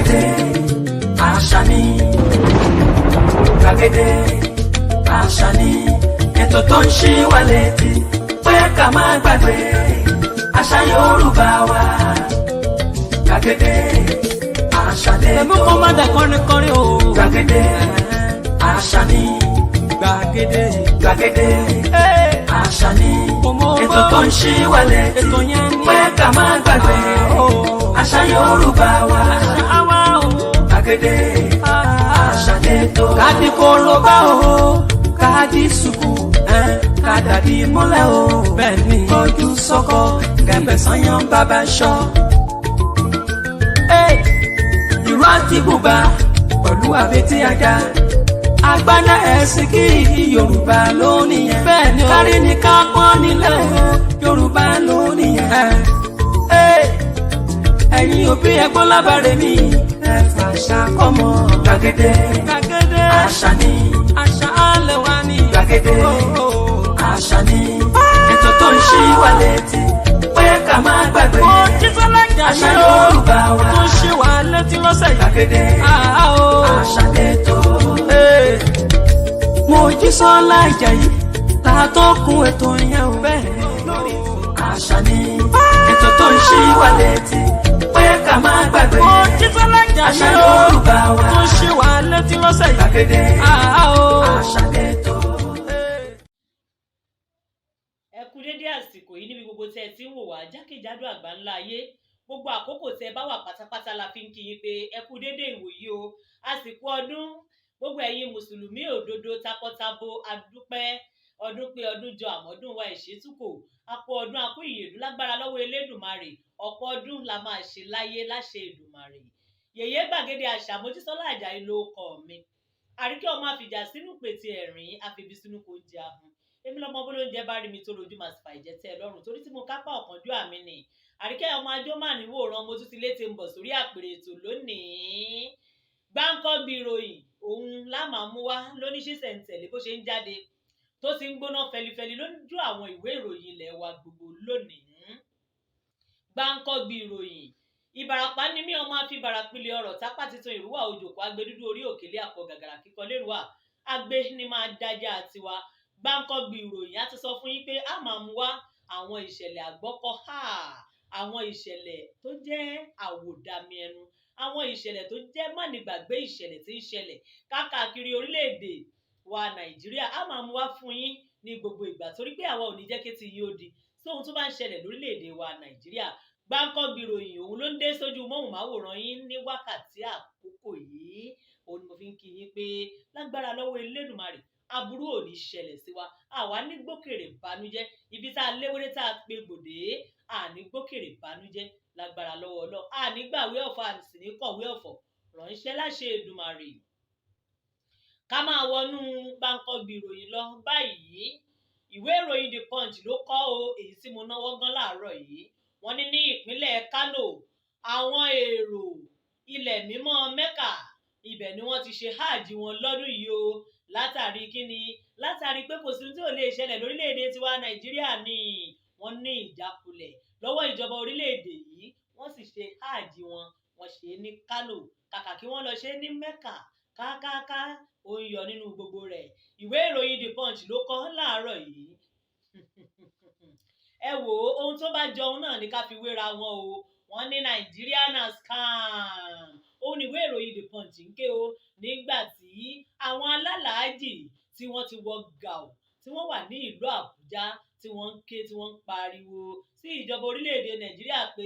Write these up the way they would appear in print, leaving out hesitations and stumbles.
Gbàgede àṣà ni, gbàgede àṣà ni, ètò tó ń ṣí wa létí pé ká má gbàgbé àṣà Yorùbá wa. Gbàgede àṣà Ẹ̀mú lẹ́tọ̀. Kọ́ má dà kọrin kọrin o. Gbàgede àṣà ni. Gbàgede. Gbàgede àṣà ni, Mo ètò tó ń ṣí wa létí Ètò yẹn ni. pé ká má gbàgbé àṣà Yorùbá wa. Àṣà wa o. Gbàgede àṣà lẹ́tọ̀. Káàdì kólóbá o, káàdì sùkú, kádàdí mọ́lẹ̀ o. Bẹ́ẹ̀ni kọjú sọ́kọ, kẹ̀mbẹ̀ sanyán bàbá ṣọ. Ìró àti bùbá pẹ̀lú àbètí ajá. Agbádá ẹ̀sìn kí Yorùbá ló nìyẹn. Bẹ́ẹ̀ni o. Kárí ni ká pọ́n nílẹ̀ o, Yorùbá ló nìyẹn. Ẹ̀yin òbí ẹgbọ́n lábàárẹ̀ mi, ẹ fàṣà kọ́mọ. Gbàgede Gbàgede àṣà ni. Àṣà alẹ́ wa ni. Gbàgede àṣà ni, ètò tó ń ṣí wa létí pé ká má gbàgbé Mojísọ́lá àṣà Àjàyí o. Yorùbá wa. Tó ń ṣe wà létí lọ́sẹ̀ yìí. Gbàgede àṣà lẹ́tọ̀. Mojísọ́lá Àjàyí látọ́kùn ètò yẹn o. Bẹ́ẹ̀ Lórí àṣà ni, ètò tó ń ṣí wa létí pé ká má gbàgbé Mojísọ́lá àṣà Àjàyí o. Yorùbá wa. Tó ń ṣe wà létí lọ́sẹ̀ yìí. Gbàgede àṣà lẹ́tọ̀. Ẹ kú dédé àsìkò yìí níbi gbogbo tẹ́ ẹ ti ń wò wá jákèjádò àgbáńlá ayé. Gbogbo àkókò tẹ́ ẹ bá wà pátápátá la fi ń kí yín pé ẹ kú dédé ìwòyí o. Àsìkò ọdún, gbogbo ẹ̀yin mùsùlùmí òdodo takọtabo, adúpẹ́ ọdún pé ọdún jọ àmọ́dún wa ìṣètùkò àpò ọdún àkó ìyèdú lágbára lọ́wọ́ Elédùmarè. Ọ̀pọ̀ ọdún la máa ṣe láyé láṣẹ Èdùmàrè. Yèyé Gbàgede Àṣà, Mojísọ́lá Àjàyí ló kọ mi. Àríkẹ́ ọmọ àfìjà sínú pètè ẹ̀rín àfibí sínú kò ń jẹ ahun. Èmi lọmọ bó lóúnjẹ bá rí mi tó rojú màá sì fà ìjẹtẹ ẹ lọ́rùn torí tí mo kápá ọ̀kánjú àmì nì. Àríkẹ́ ọmọ ajó mà ní wòran. Mo tún ti létí ń bọ̀ sórí àpèrè ètò lónìí. Gbáǹkọ́gbì ìròyìn òun la máa mú wá lóníṣìṣẹ̀ǹtẹ̀lé bó ṣe ń jáde tó ti ń gbóná fẹlifẹli lójú àwọn ìwé ìròyìn ilé wa gbogbo lónìí. Gbáǹkọ́gbì ìròyìn: Ìbàràpá ni mí, ọmọ àfibàràpilẹ̀ ọ̀rọ̀ tápá titun ìrúwà òjòkó agbẹdúdú orí òkèlè àpọ̀ gàgàrà kíkọ lérúwà agbé ní máa dájà tiwa. Gbáǹkọ́gbì ìròyìn, á ti sọ fún yín pé a máa mú wá àwọn ìṣẹ̀lẹ̀ àgbọ́kọ́ ha, àwọn ìṣẹ̀lẹ̀ tó jẹ́ àwòdàmì ẹnu, àwọn ìṣẹ̀lẹ̀ tó jẹ́ mánigbàgbé, ìṣẹ̀lẹ̀ tí ń ṣẹlẹ̀ káàkiri orílẹ̀-èdè wa Nàìjíríà. A máa mú wá fún yín ní gbogbo ìgbà torí pé àwa ò ní jẹ́ kí ti yín ó di sí ohun tó bá ń ṣẹlẹ̀ lórílẹ̀-èdè wa Nàìjíríà. Gbáǹkọ́gbì ìròyìn òun ló ń dé sójú móhùnmáwòrán yín ní wákàtí àkókò yìí. Òun ni mo fi ń kí yín pé lágbára lọ́wọ́ Elédùmarè, aburú ò ní ṣẹlẹ̀ sí wa. Àwa ní gbókèrè bànújẹ́ ibi tá a léwéré tá a pe gbòdè, àní gbókèrè bànújẹ́ lágbára lọ́wọ́ Ọlọ́run. Àní gbàwé ọ̀fọ̀, àní ní kọ̀wé ọ̀fọ̀ ránṣẹ́ láṣẹ Èdùmàrè. Ká máa wọnú gbáǹkọ́gbì ìròyìn lọ báyìí. Ìwé ìròyìn The Punch ló kọ o, èyí tí mo náwó gan láàárọ̀ yìí. Wọ́n ní ní ìpínlẹ̀ Kano, àwọn èrò ilẹ̀ mímọ́ Mecca, ibẹ̀ ni wọ́n ti ṣe hajj wọn lọ́dún yìí o. Látàrí kíni? Látàrí pé kò sí tí ò lè ṣẹlẹ̀ lórílẹ̀‐èdè tiwa Nàìjíríà ni wọ́n ní ìjákulẹ̀ lọ́wọ́ ìjọba orílẹ̀‐èdè yìí. Wọ́n sì ṣe hajj wọn, wọ́n ṣe é ní Kano kàkà kí wọ́n lọ ṣe é ní Mecca. Kákáká ó ń yọ nínú gbogbo rẹ̀. Ìwé ìròyìn The Punch ló kọ láàárọ̀ yìí. Ẹ wò ó, ohun tó bá jọun náà ní ká fi wéra wọn o. Wọ́n ní Nàìjíríà na scam. Òun ní ìwé ìròyìn The Punch ń ké o, nígbà tí àwọn alálàájì tí wọ́n ti wọ gàù, tí wọ́n wà ní ìlú Àbújá, tí wọ́n ń ké, tí wọ́n ń pariwo sí ìjọba orílẹ̀-èdè Nàìjíríà pé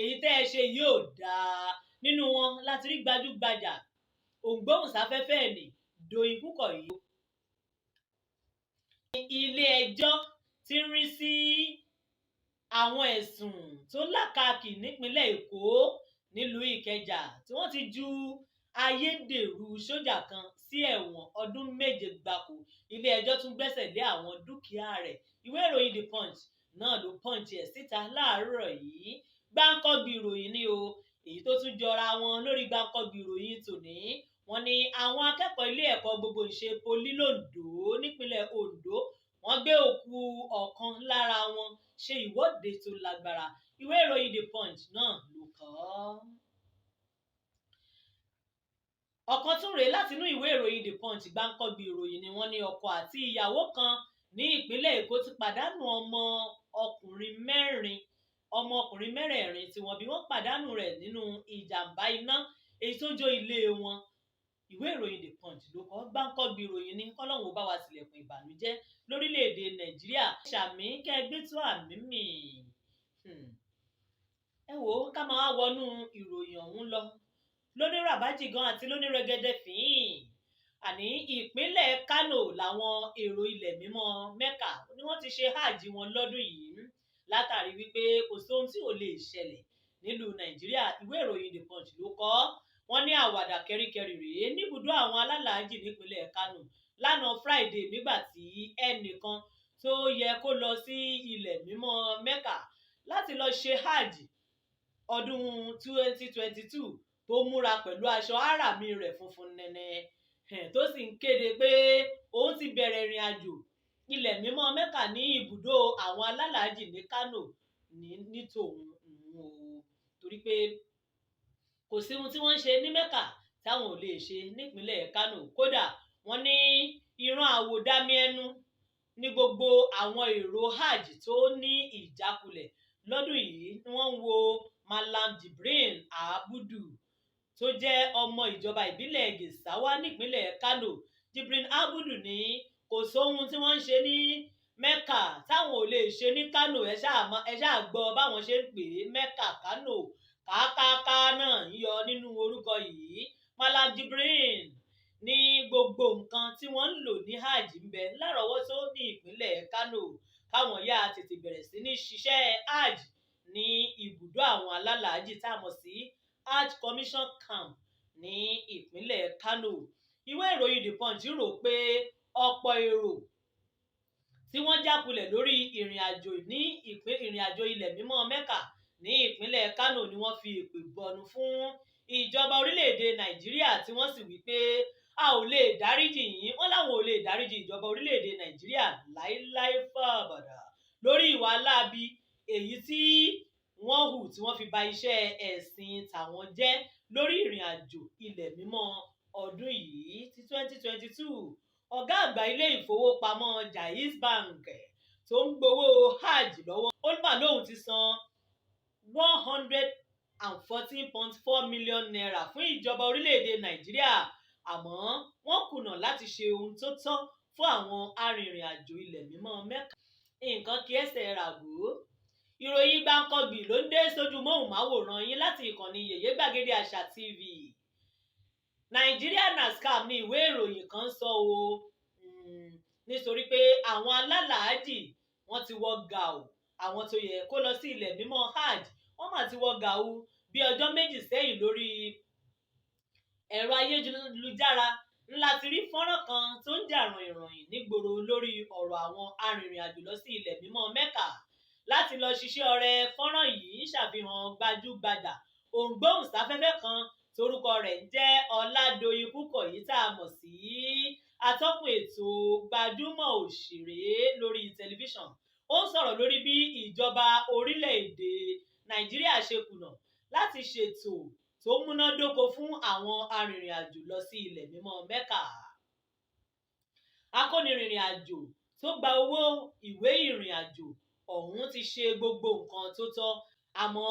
èyí tẹ́ ẹ ṣe yóò dáa. Nínú wọn láti rí gbajúgbajà òǹgbóhùnsáfẹ́fẹ́ ní Dòyìn Kúkọ̀yí. Ilé ẹjọ́ tí ń rí sí àwọn ẹ̀sùn tó lákàkì nípínlẹ̀ Èkó nílùú Ìkẹjà, tí wọ́n ti ju ayédèrú sójà kan sí ẹ̀wọ̀n ọdún 7 gbáko. Ilé-ẹjọ́ tún gbẹ́sẹ̀ lé àwọn dúkìá rẹ̀. Ìwé ìròyìn The Punch náà ló punch ẹ̀ síta láàárọ̀ yìí. Gbáǹkọ́gbì ìròyìn ni o. Èyí tó tún jọra wọn lórí gbáǹkọ́gbì ìròyìn tòní, wọ́n ní àwọn akẹ́kọ̀ọ́ ilé ẹ̀kọ́ gbogbo ìṣe poli lOńdó, nípínlẹ̀ Ondo, wọ́n gbé òkú ọ̀kan lára wọn ṣe ìwọ́de tó lágbára. Ìwé ìròyìn The Punch náà ló kọ ọ́. Ọ̀kan tún rèé látinú ìwé ìròyìn The Punch. Gbáǹkọ́gbì ìròyìn ni wọ́n ní ọkọ àti ìyàwó kan ní ìpínlẹ̀ Èkó ti pàdánù ọmọ ọkùnrin mẹ́rin, ọmọ ọkùnrin mẹ́rẹ̀ẹ̀rin tí wọ́n bí. Wọ́n pàdánù rẹ̀ nínú ìjàmbá iná èyí tó jó ilé wọn. Ìwé ìròyìn The Punch ló kọ. Gbáǹkọ́gbì ìròyìn ní kọ́lọ́hún ó bá wa tilẹ̀kùn ìbànújẹ́ lórílẹ̀‐èdè Nàìjíríà. Ṣàmì kẹgbẹ́ tó àmì mì. Ẹ wò ó, ká máa wọnú ìròyìn ọ̀hún lọ lóní ràbájì gan àti lóní rẹgẹdẹ fín. Àní ìpínlẹ̀ Kánò làwọn èrò ilẹ̀ mímọ́ Mẹ́kà ni wọ́n ti ṣe hajj wọn lọ́dún yìí, látàrí wípé kò sóhun tí ò lè ṣẹlẹ̀ nílùú Nàìjíríà. Ìwé ìròyìn The Punch ló kọ. Wọ́n ní àwàdà kẹríkẹrí rèé níbùdó àwọn alálàájì nípínlẹ̀ Kánò lánàá Friday, nígbà tí ẹnìkan tó yẹ kó lọ sí ilẹ̀ mímọ́ Mẹ́kà láti lọ ṣe hajj ọdún 2022, tó múra pẹ̀lú aṣọ àràmì rẹ̀ funfun nẹ́nẹ́, tó sì ń kéde pé òun ti bẹ̀rẹ̀ ìrìn àjò ilẹ̀ mímọ́ Mẹ́kà ní ibùdó àwọn alálàájì ní Kánò ní tòun o, torí pé kò sí ohun tí wọ́n ń ṣe ní Mẹ́kà táwọn ò lè ṣe nípínlẹ̀ Kánò. Kódà wọ́n ní ìran àwòdámi ẹnu ní gbogbo àwọn èrò hajj tó ní ìjákulẹ̀ lọ́dún yìí ni wọ́n ń wo Malam Jibrin Abudu, tó jẹ́ ọmọ ìjọba ìbílẹ̀ Gesawa nípínlẹ̀ Kano. Jibrin Abudu ní kò sóhun tí wọ́n ń ṣe ní Mecca táwọn ò lè ṣe ní Kano. Ẹ ṣáà gbọ́ báwọn ṣe ń pè é, Mecca, Kano, kákáká náà ń yọ nínú orúkọ yìí. Malam Jibrin ní gbogbo nǹkan tí wọ́n ń lò ní hajj ń bẹ lárọ̀ọ́wọ́tó ní ìpínlẹ̀ Kano, káwọn yá tètè bẹ̀rẹ̀ sí ní ṣiṣẹ́ hajj ní ibùdó àwọn alálàájì tá a mọ̀ sí Hajj Commission Camp ní ìpínlẹ̀ Kano. Ìwé ìròyìn The Punch rò pé ọ̀pọ̀ èrò tí wọ́n jákulẹ̀ lórí ìrìn àjò ní ìrìn àjò ilẹ̀ mímọ́ Mecca ní ìpínlẹ̀ Kano ni wọ́n fi èpè bọnu fún ìjọba orílẹ̀-èdè Nàìjíríà, tí wọ́n sì wí pé a ò lè dáríjì yín. Wọ́n láwọn ò lè dáríjì ìjọba orílẹ̀-èdè Nàìjíríà láíláí fàbàdà lórí ìwà láabi èyí tí wọ́n hù tí wọ́n fi ba iṣẹ́ ẹ̀sìn tàwọn jẹ́ lórí ìrìn àjò ilẹ̀ mímọ́ ọdún yìí ti 2022. Ọ̀gá àgbà ilé ìfowópamọ́ Jaiz Bank tó ń gbowó hajj lọ́wọ́, ó mà lóun ti san ₦114.4 million fún ìjọba orílẹ̀-èdè Nàìjíríà, àmọ́ wọ́n kùnà láti ṣe ohun tó tọ́ fún àwọn arìnrìn-àjò ilẹ̀ mímọ́ Mẹ́kà. Nǹkan kí ẹsẹ̀ ràgó. Ìròyìn Gbáǹkọ́gbì ló ń dé sójú móhùnmáwòrán yín láti ìkànnì Yèyé Gbàgede Àṣà TV. Nàìjíríà na scam ní ìwé ìròyìn kan sọ o, nítorí pé àwọn alálàájì wọ́n ti wọ gàù. Àwọn tó yẹ kó lọ sí ilẹ̀ mímọ́ hajj, wọ́n mà ti wọ gàù. Bí ọjọ́ 2 sẹ́yìn, lórí ẹ̀rọ ayélujára ńlá ti rí fọ́nrán kan tó ń jà ròhìnròhìn nígboro lórí ọ̀rọ̀ àwọn arìnrìn-àjò lọ sí ilẹ̀ mímọ́ Mẹ́kà láti lọ ṣiṣẹ́ ọrẹ. Fọ́nrán yìí ń ṣàfihàn gbajúgbajà òǹgbóhùnsáfẹ́fẹ́ kan torúkọ rẹ̀ ń jẹ́ Ọládọ̀yìn Kúkọ̀yí, tá a mọ̀ sí atọ́kùn ètò gbajúmọ̀ òṣèré lórí tẹlifíṣàn. Ó ń sọ̀rọ̀ lórí bí ìjọba orílẹ̀-èdè Nàìjíríà ṣe kùnà láti ṣètò tó múnádóko fún àwọn arìnrìn-àjò lọ sí ilẹ̀ mímọ́ Mẹ́kà. Akónirìnrìn-àjò tó gba owó ìwé ìrìn-àjò ọ̀hún ti ṣe gbogbo nǹkan tó tọ́, àmọ́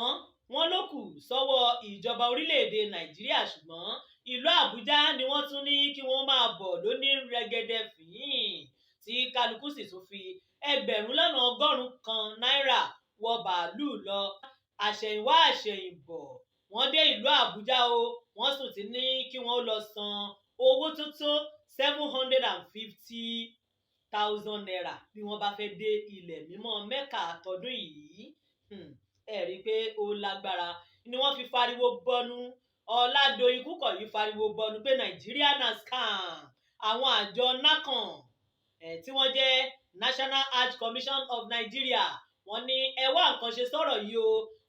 wọ́n ló kù sọ́wọ́ ìjọba orílẹ̀-èdè Nàìjíríà, ṣùgbọ́n ìlú Àbújá ni wọ́n tún ní kí wọ́n máa bọ̀ lóní rẹ́gẹ́dẹ́ fín, tí kálukú sì tún fi 100,000 náírà wọ bàálù lọ. Àṣẹ̀yìnwá àṣẹ̀yìnbọ̀, wọ́n dé ìlú Àbújá o, wọ́n sì ti ní kí wọ́n lọ san owó tó tó ₦750,000 bí wọ́n bá fẹ́ dé ilẹ̀ mímọ́ Mẹ́kà tọdún yìí. Ẹ rí i pé ó lágbára ni wọ́n fi fariwo bọnu. Ọ̀làdọ̀yìn Kúkọ̀yí fariwo bọnu pé Nàìjíríà na scam. Àwọn àjọ NAHCON, tí wọ́n jẹ́ National Hajj Commission of Nigeria, wọ́n ní ẹ wá nǹkan ṣe sọ̀rọ̀ yìí o,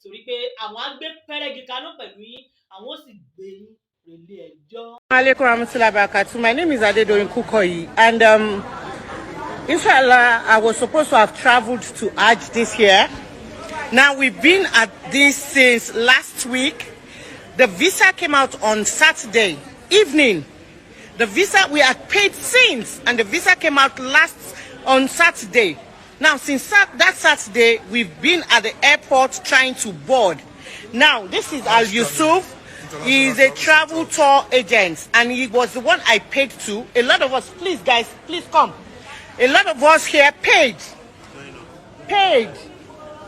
torí pé àwọn á gbé pẹ́rẹ́gì kaná pẹ̀lú yín, àwọn ó sì gbé yín relé ẹjọ́. Alaikum warahmatullahi wabarakatuh. My name is Adedoyin Kukoyi, and inshallah, I was supposed to have traveled to Hajj this year. Now, we've been at this since last week. The visa came out on Saturday. evening. The visa we had paid since, and the visa came out last on Saturday. Now, since that Saturday, we've been at the airport trying to board. Now, this is Al Yusuf. He is a travel tour agent, and he was the one I paid to. A lot of us, please, guys, please come. A lot of us here paid. Paid.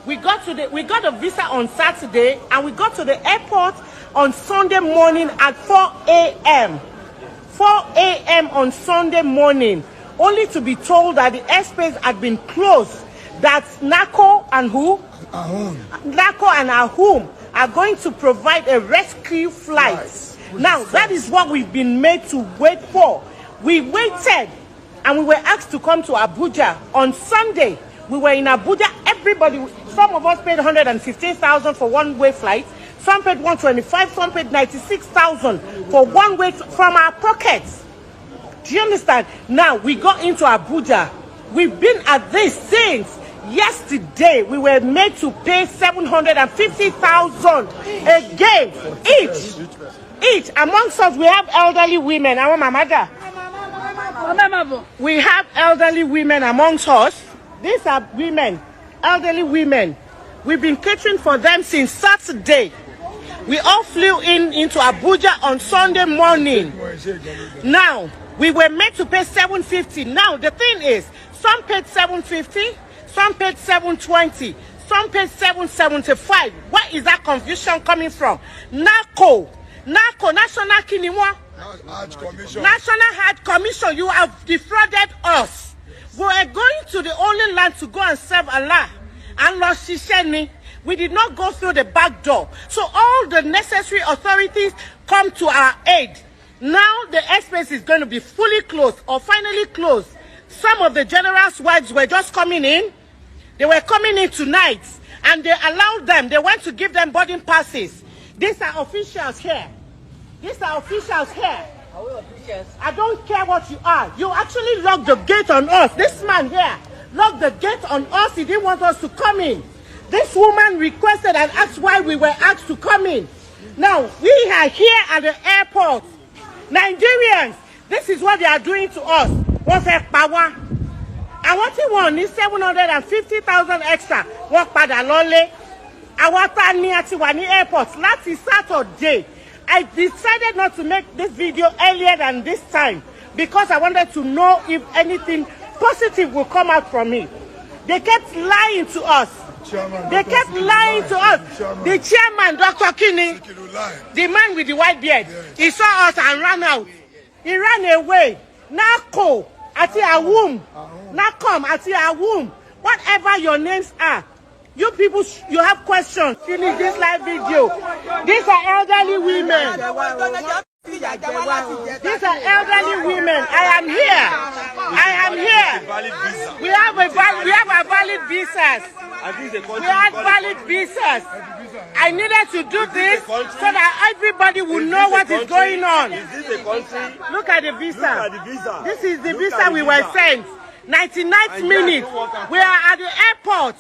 We got a visa on Saturday, and we got to the airport on Sunday morning at 4 a.m. 4 a.m. on Sunday morning, only to be told that the airspace had been closed, that NAHCO and who? Ahun. NAHCO and Ahum are going to provide a rescue flight. Right. Now, that is what we've been made to wait for. We waited and we were asked to come to Abuja on Sunday. We were in Abuja. Everybody, some of us paid 115,000 for one way flight. Some paid 125, some paid 96,000 for one way from our pockets. Do you understand? Now we got into Abuja. We've been at this since yesterday. We were made to pay 750,000 again each. Each. Amongst us, we have elderly women. Our mama. We have elderly women amongst us. These are women, elderly women. We've been catering for them since Saturday. We all flew in into Abuja on Sunday morning. Now, we were made to pay 750. Now, the thing is, some paid 750, some paid 720, some paid 775. Where is that confusion coming from? NAHCO, NAHCO, National Kí ni wọ́n. Hajj Commission. National Hajj Commission, you have defrauded us. We are going to the Holy Land to go and serve Allah. And lọ ṣiṣẹ́ ni. We did not go through the back door. So all the necessary authorities come to our aid. Now the airspace is going to be fully closed or finally closed. Some of the generals' wives were just coming in. They were coming in tonight and they allowed them. They went to give them boarding passes. These are officials here. These are officials here. I don't care what you are. You actually locked the gate on us. This man here locked the gate on us. He didn't want us to come in. This woman requested and asked why we were asked to come in. Now, we are here at the airport. Nigerians, this is what they are doing to us. Wọ́n fẹ́ pa wá. Àwọn tí wọ́n ní 750,000 extra, wọ́n padà lọ́lé. Àwa tá a ní a ti wà ní airport láti Saturday. I decided not to make this video earlier than this time because I wanted to know if anything positive will come out from it. They kept lying to us. Chairman, They Dr. kept Sikiru lying to Lai. us. Chairman. The chairman, Dr. Kini, Sikiru Lai. the man with the white beard, Yes. he saw us and ran out. He ran away. NAHCO, àti Awum, NACOM, àti Awum, whatever your names are, you people, you have questions. Finish this live video. These are elderly women. These are elderly women. I am here. I am here. We have our valid visas. We had valid visas. I needed to do this so that everybody will know what is going on. Is this a country? Look at the visa. Look at the visa. This is the Look visa at the we were visa. sent. 99th And minute. yes, no worker. We are at the airport.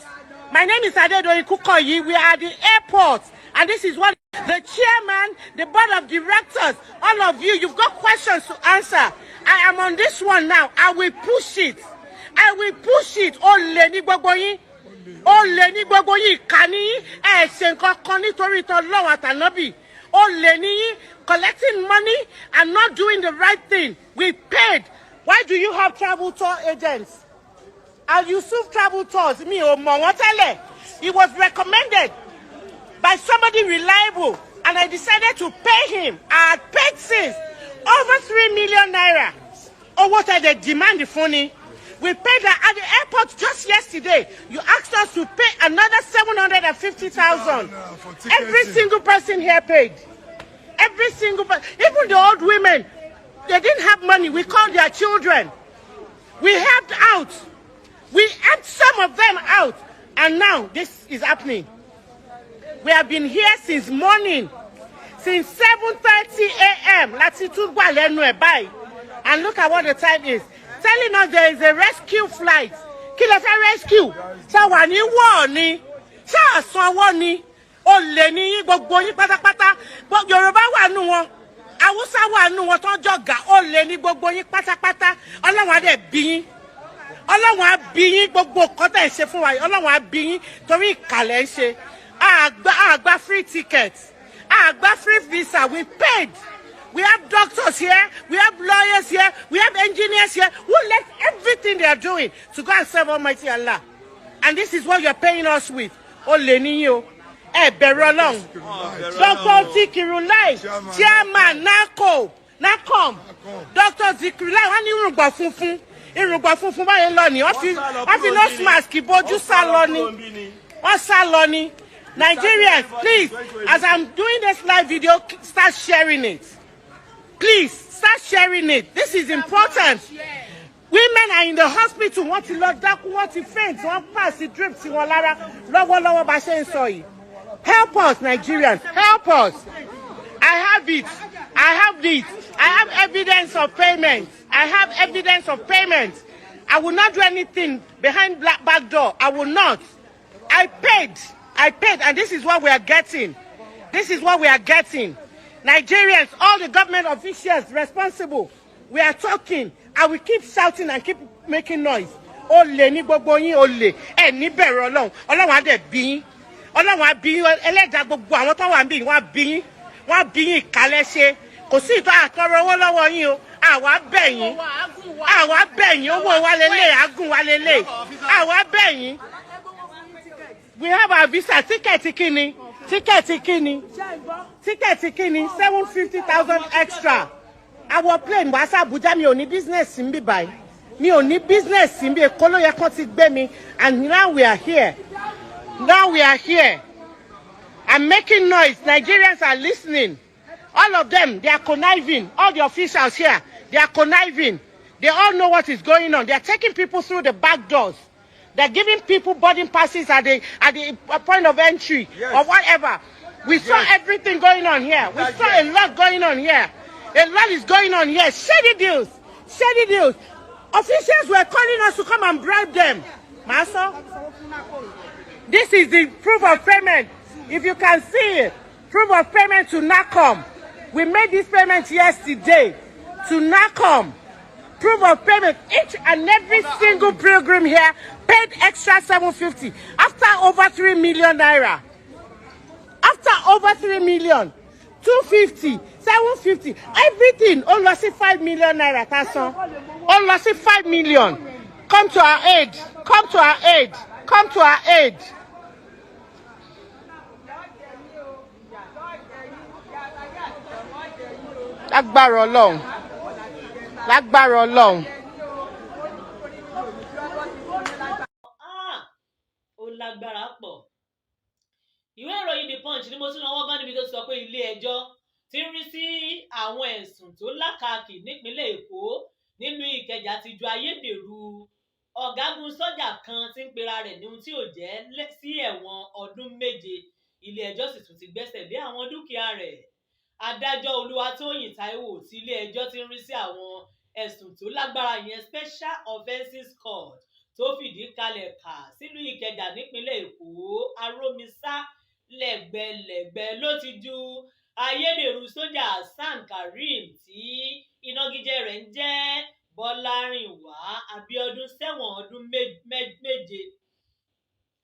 My name is Adedoyin Kukoyi. We are at the airport. And this is what the chairman, the board of directors, all of you, you've got questions to answer. I am on this one now. I will push it. I will push it. Olè ní gbogbo yín. Olè ní gbogbo yín. Ìkà ní yín. Ẹ ṣe nǹkan kan nítorí t'Ọlọ́run àtànábì. Olè ní yín. Collecting money and not doing the right thing. We paid. Why do you have travel tour agents? Al Yusuf Travel Tours, mi ò mọ̀ wọ́n tẹ́lẹ̀. He was recommended by somebody reliable and I decided to pay him. I had paid since over 3 million naira. Owó tẹ́ dẹ̀ demand fún ni. We paid that at the airport just yesterday. You asked us to pay another 750,000. For ticketing. Every single person here paid. Every single person, even the old women, they didn't have money. We called their children. We helped out. We helped some of them out. And now this is happening. We have been here since morning. Since 7:30 a.m. Láti tún wà lẹ́nu ẹ̀ báyìí. And look at what the time is. Telling us there is a rescue flight. Kí lẹ fẹ́ rescue? Ṣé wà ní war ni? Ṣé àsanwó ni? Olè ní yín gbogbo yín pátápátá. Yorùbá wà nù wọn. Hausa Haúsá wà nù wọn tó ń jọ̀gá. Ó lé ní gbogbo yín pátápátá. Ọlọ́run á dẹ̀ bí yín, Ọlọ́run á bí yín. Gbogbo nǹkan tẹ̀ ń ṣe fún wa yìí, Ọlọ́run á bí yín, torí ìkàlẹ̀ ń ṣe. Àgbà free ticket, àgbà free visa. We paid. We have doctors here, we have lawyers here, we have engineers here who left everything they are doing to go and serve Almighty Allah, and this is what you are paying us with. Ó lè níyìn o, ẹ bẹ̀rù Ọlọ́run. Dr. Zikirulai, chairman NACO, NACOM. Dr. Zikirulai, wọ́n ní irùngbọ̀n funfun, irùngbọ̀n funfun báyìí lọ ni wọ́n fi nose mask bójú sá lọ ni, wọ́n sá lọ ni. Nigerians, please, as I'm doing this live video, start sharing it. Please start sharing it. This is important. Women are in the hospital. Wọ́n ti lọ dákú, wọ́n ti faint, wọ́n pass the drip sí wọn lára lọ́wọ́lọ́wọ́ bá ṣe ń sọ yìí. Help us, Nigerians, help us. I have it, I have it. I have evidence of payment. I have evidence of payment. I will not do anything behind black back door. I will not. I paid, I paid, and this is what we are getting. This is what we are getting. Nigerians, all the government officials responsible, we are talking. I will keep shouting and keep making noise. Olè ní gbogbo yín, olè. Ẹ ní bẹ̀rù Ọlọ́run. Ọlọ́run á dẹ̀ bí yín. Ọlọ́run á bí yín. Ẹlẹ́dàá gbogbo àwọn tó wà níbí, wọ́n á bí yín. Wọ́n á bí yín. Ìkàlẹ̀ ṣe. Kò sí ìtọ́ àtọrọ owó lọ́wọ́ yín o. Àwa bẹ̀ yín. Àwa bẹ̀ yín. Owó wa lélẹ̀, àgùn wa lélẹ̀. Àwa bẹ̀ yín. We have our visa. Ticket kíni? Ticket kíni? Ticket kíni? 750,000 extra. Our plane wá sí Abuja. Mi ò ní business ń bí báyìí. Mi ò ní business ń bí. Èkó ló yẹ kán ti gbé mi, and now we are here. Now we are here. I'm making noise. Nigerians are listening. All of them, they are conniving. All the officials here, they are conniving. They all know what is going on. They are taking people through the back doors. They're giving people boarding passes at the point of entry or whatever. We saw everything going on here. We saw a lot going on here. A lot is going on here. Shady deals. Shady deals. Officials were calling us to come and bribe them. Master, this is the proof of payment. If you can see it, proof of payment to NACOM. We made this payment yesterday to NACOM. Proof of payment. Each and every single pilgrim here paid extra 750 after over 3 million naira. After over 3 million, 250, 750, everything. Ó lọ sí 5 million naira tá a san. Ó lọ sí 5 million. Come to our aid. Come to our aid. Come to our aid. Lágbára Ọlọ́run. Lágbára Ọlọ́run. Ah, ó lágbára pọ̀. Ìwé ìròyìn The Punch ni mo tún náwó gan níbi tó ti sọ pé ilé ẹjọ́ ti ń rí sí àwọn ẹ̀sùn tó lákàkì nípínlẹ̀ Èkó nílùú Ìkẹjà ti ju ayédèrú ọ̀gágun sọ́jà kan tí ń pera rẹ̀ ní ohun tí ò jẹ́ sí ẹ̀wọ̀n ọdún 7. Ilé ẹjọ́ sì tún ti gbẹ́sẹ̀ lé àwọn dúkìá rẹ̀. Adájọ́ Olúwatóyìn Táíwò tí ilé ẹjọ́ ti ń rí sí àwọn ẹ̀sùn tó lágbára yẹn, Special Offences Court, tó fìdí kalẹ̀ kà sílùú Ìkẹjà nípínlẹ̀ Èkó, Aromisa lẹ́gbẹ̀lẹ́gbẹ̀ ló ti ju ayédèrú sójà Hasan Kareem tí ìnagijẹ rẹ̀ ń jẹ́ Bọ́lárìnwá Abíọ́dún sẹ́wọ̀n ọdún 7,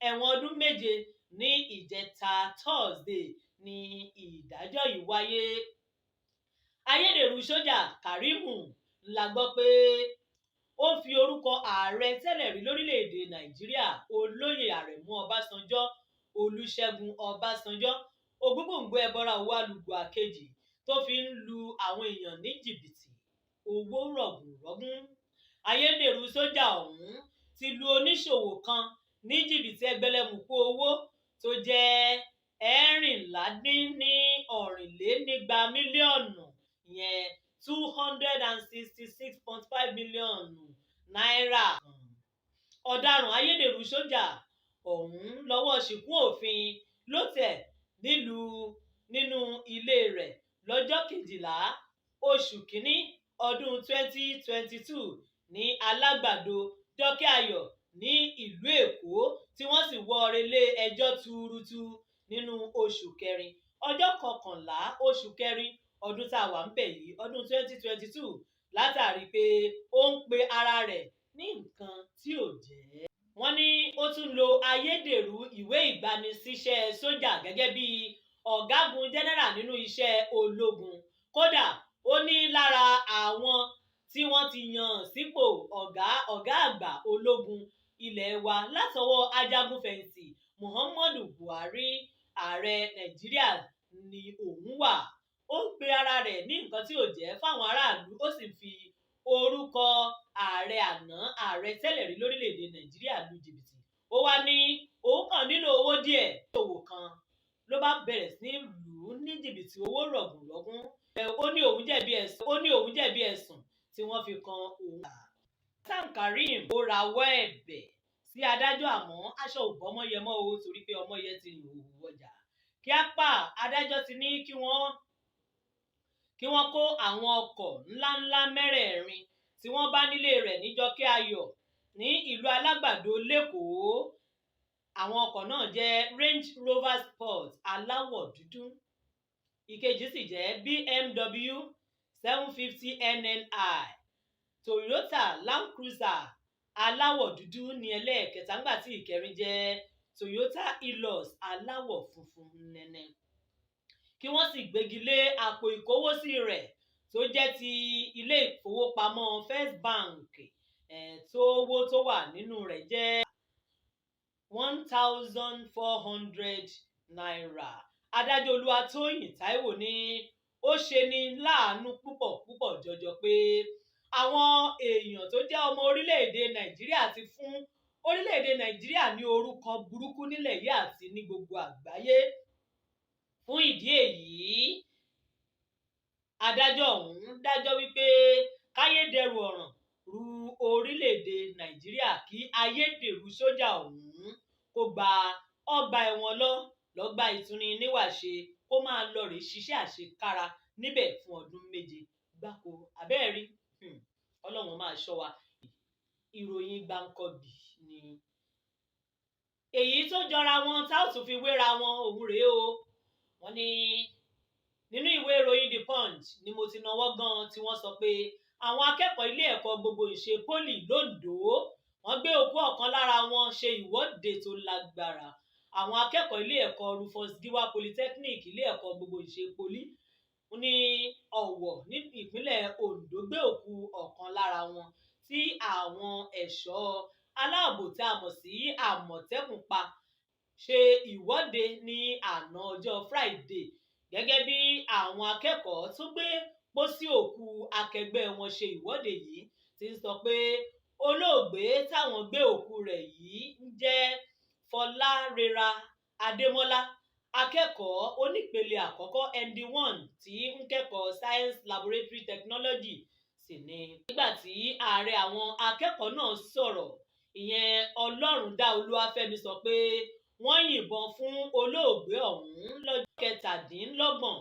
ẹ̀wọ̀n ọdún 7. Ní ìjẹta Thursday ní ìdájọ́ yìí wáyé. Ayédèrú sójà Kareem la gbọ́ pé ó fi orúkọ ààrẹ tẹ́lẹ̀ rí lórílẹ̀‐èdè Nàìjíríà, Olóyè Àrẹ̀mú Ọbásanjọ́, Olùṣègùn Ọbásanjọ́, Ògúngbòǹgbò ẹbọra òwò alùgbò àkejì, tó fi ń lu àwọn èèyàn ní jìbìtì owó rọ̀gùnrọ̀gùn. Ayédèrú sójà ọ̀hún ti lu oníṣòwò kan ní jìbìtì ẹgbẹ̀lẹ́mùkú owó tó jẹ́ 2,426 mílíọ̀nù, ìyẹn 266.5 mílíọ̀nù náírà. Ọ̀daràn ayédèrú sójà ọ̀hún lọ́wọ́ ṣìkún òfin ló tẹ̀ nílùú nínú ilé rẹ̀ lọ́jọ́ 12 oṣù kínní ọdún 2022 ní Alágbàdo, Dọ́kẹ́ Ayọ̀ ní ìlú Èkó, tí wọ́n sì wọ́ ọ relé ẹjọ́ tuurutu nínú oṣù kẹrin, ọjọ́ 11 oṣù kẹrin. ọdún tá a wà ń bẹ̀ yìí, ọdún 2022, látàrí pé ó ń pe ara rẹ̀ ní nǹkan tí ò jẹ́. Wọ́n ní ó tún lo ayédèrú ìwé ìgbanisíṣẹ́ sójà gẹ́gẹ́ bí ọ̀gágun general nínú iṣẹ́ ológun. Kódà, ó ní lára àwọn tí wọ́n ti yàn sípò ọ̀gá àgbà ológun ilé wa látọwọ́ ajagunfẹ̀yìntì Muhammadu Buhari, ààrẹ Nàìjíríà, ní òun wà. Ó ń pe ara rẹ̀ ní nǹkan tí ò jẹ́ fáwọn aráàlú, ó sì fi orúkọ ààrẹ àná, ààrẹ tẹ́lẹ̀ rí lórílẹ̀‐èdè Nàìjíríà, lu jìbìtì. Ó wá ní òun kàn nílò owó díẹ̀, owó kan ló bá bẹ̀rẹ̀ sí ní lù ú ní jìbìtì owó rọ̀gùnrọ̀gùn. Ó ní òun jẹ̀bi ẹ̀sùn tí wọ́n fi kan òun. Hasan Karim ó rawọ́ ẹ̀bẹ̀ sí adájọ́, àmọ́ aṣọ ò bọ́mọ́yẹ mọ́ o, torí pé ọmọyẹ ti rìn òwò ọjà kí á pa. Adájọ́ ti ní kí wọ́n kó àwọn ọkọ̀ ńláńlá mẹ́rẹ̀ẹ̀rin tí wọ́n bá nílé rẹ̀ níjọ́kẹ́ Ayọ̀ ní ìlú Alágbàdo lÉkòó. Àwọn ọkọ̀ náà jẹ́ Range Rover Sport aláwọ̀ dúdú, ìkejì sì jẹ́ BMW 750 NLi, Toyota Land Cruiser aláwọ̀ dúdú ní ẹlẹ́ẹ̀kẹta, ńgbà tí ìkẹrin jẹ́ Toyota Hilux aláwọ̀ funfun nẹ́nẹ́, kí wọ́n sì gbégi lé àpò ìkówósí rẹ̀ tó jẹ́ ti ilé ìfowópamọ́ First Bank, tó owó tó wà nínú rẹ̀ jẹ́ ₦1,400. Adájọ́ Olúwatóyìn Táíwò ní ó ṣe ní láàánú púpọ̀ púpọ̀ jọjọ pé àwọn èèyàn tó jẹ́ ọmọ orílẹ̀-èdè Nàìjíríà ti fún orílẹ̀-èdè Nàìjíríà ní orúkọ burúkú nílẹ̀ yìí àti ní gbogbo àgbáyé. Fún ìdí èyí, adájọ́ ọ̀hún dájọ́ wípé káyédèrú ọ̀ràn ru orílẹ̀-èdè Nàìjíríà, kí ayédèrú sójà ọ̀hún kó gba ọgbà ẹ̀wọ̀n lọ lọ́gbà ìtúni níwàṣe, kó máa lọ rèé ṣiṣẹ́ àṣekára níbẹ̀ fún ọdún 7 gbáko. Abẹ́ẹ̀rí, Ọlọ́run máa ṣọ́ wa. Ìròyìn gbáǹkọ́bì ni èyí tó jọra wọn tá ò tún fi wéra wọn. Òun rèé o. Wọ́n ní nínú ìwé ìròyìn The Punch ni mo ti náwó gan tí wọ́n sọ pé àwọn akẹ́kọ̀ọ́ ilé ẹ̀kọ́ gbogbo ìṣe Poly lOńdó, wọ́n gbé òkú ọ̀kan lára wọn ṣe ìwọ́de tó lágbára. Àwọn akẹ́kọ̀ọ́ ilé ẹ̀kọ́ Rufus Giwa Polytechnic, ilé ẹ̀kọ́ gbogbo ìṣe Poly ní Ọ̀wọ̀ ní ìpínlẹ̀ Ondo, gbé òkú ọ̀kan lára wọn tí àwọn ẹ̀ṣọ́ aláàbò tí a mọ̀ sí Àmọ̀tẹ́kùn pa ṣe ìwọ́de ní àná ọjọ́ Friday, gẹ́gẹ́ bí àwọn akẹ́kọ̀ọ́ tó gbé pósí òkú akẹgbẹ́ wọn ṣe ìwọ́de yìí ti ń sọ pé olóògbé táwọn gbé òkú rẹ̀ yìí ń jẹ́ Fọlárẹ́ra Adémọlá, akẹ́kọ̀ọ́ onípele àkọ́kọ́ ND 1 tí ń kẹ́kọ̀ọ́ Science Laboratory Technology sì ni. Nígbà tí ààrẹ àwọn akẹ́kọ̀ọ́ náà sọ̀rọ̀, ìyẹn Ọlọ́rundá Olúwàfẹ́mi, sọ pé wọ́n yìnbọn fún olóògbé ọ̀hún lọ́jọ́ 27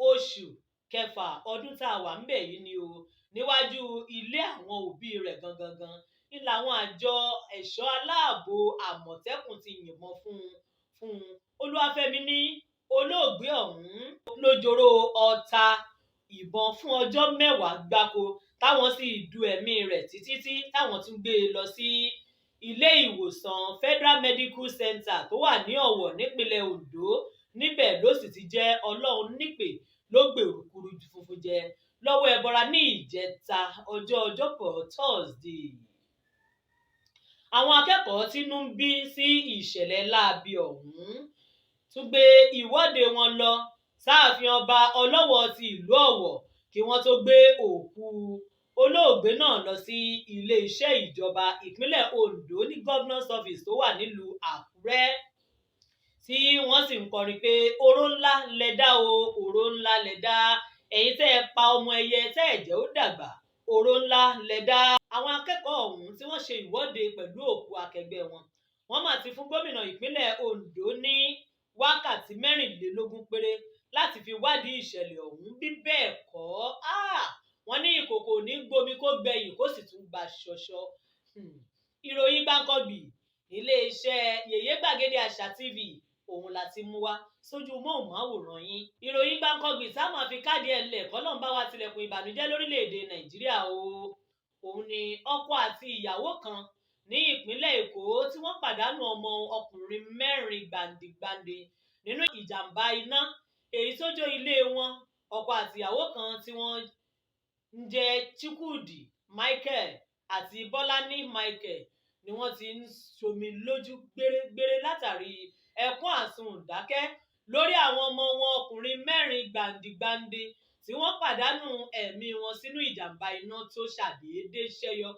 oṣù kẹfà ọdún tá a wà ńbẹ̀ yìí ni o, níwájú ilé àwọn òbí rẹ̀ gangan gan ní làwọn àjọ ẹ̀ṣọ́ aláàbò Àmọ̀tẹ́kùn ti yìnbọn fún un. Olúwàfẹ́mi ní olóògbé ọ̀hún ló jọ̀rọ̀ ọta ìbọn fún ọjọ́ 10 gbáko, táwọn sì du ẹ̀mí rẹ̀ títí tí táwọn tún gbé e lọ sí ilé ìwòsàn Federal Medical Center tó wà ní Ọ̀wọ̀ nípínlẹ̀ Ondo. Níbẹ̀ ló sì ti jẹ́ Ọlọ́run nípè, ló gbèrúkúrú funfun jẹ lọ́wọ́ ẹbọra ní ìjẹta, ọjọ́ Ọjọ́bọ̀ Thursday. Àwọn akẹ́kọ̀ọ́ tínú ń bí sí ìṣẹ̀lẹ̀ láabi ọ̀hún tún gbé ìwọ́de wọn lọ sáàfin Ọba Ọlọ́wọ̀ ti ìlú Ọ̀wọ̀ kí wọ́n tó gbé òkú olóògbé náà lọ sí iléeṣẹ́ ìjọba ìpínlẹ̀ Ondo ní Governor's Office tó wà nílùú Àkúrẹ́, tí wọ́n sì ń kọrin pé, "Oró ńlá lẹ dá o, oró ńlá lẹ dá, ẹ̀yin tẹ́ ẹ pa ọmọ ẹyẹ tẹ́ ẹ jẹ́ ó dàgbà, oró ńlá lẹ dá." Àwọn akẹ́kọ̀ọ́ ọ̀hún tí wọ́n ṣe ìwọ́de pẹ̀lú òkú akẹgbẹ́ wọn, wọ́n mà ti fún gómìnà ìpínlẹ̀ Ondo ní wákàtí 24 péré láti fi wádìí ìṣẹ̀lẹ̀ ọ̀hún. Bí bẹ́ẹ̀ kọ́, wọ́n ní ìkòkò ní gbomi kó gbẹ̀yìn, kó sì tún gba ṣọṣọ. Ìròyìn gbáǹkọ́gbì, iléeṣẹ́ Yèyé Gbàgede Àṣà TV. Òun la ti mú wá sójú móhùnmáwòrán yín. Ìròyìn gbáǹkọ́gbì tá a máa fi káàdì ẹ̀ lẹ̀, kọ́lọ́n bá wa tilẹ̀kùn ìbànújẹ́ lórílẹ̀‐èdè Nàìjíríà o. Òun ni ọkọ àti ìyàwó kan ní ìpínlẹ̀ Èkó tí wọ́n pàdánù ọmọ ọkùnrin mẹ́rin gbàǹdìgbàǹdì nínú ìjàmbá iná èyí tó jó ilé wọn. Ọkọ àti ìyàwó kan tí wọ́n ń jẹ́ Chukwudi Michael àti Bọ́láni Michael ni wọ́n ti ń ṣomi lójú gbérégbéré látàrí ẹkún àsundàkẹ́ lórí àwọn ọmọ wọn ọkùnrin mẹ́rin gbàǹdìgbàǹdì tí wọ́n pàdánù ẹ̀mí wọn sínú ìjàmbá iná tó ṣàdédé ṣẹ́yọ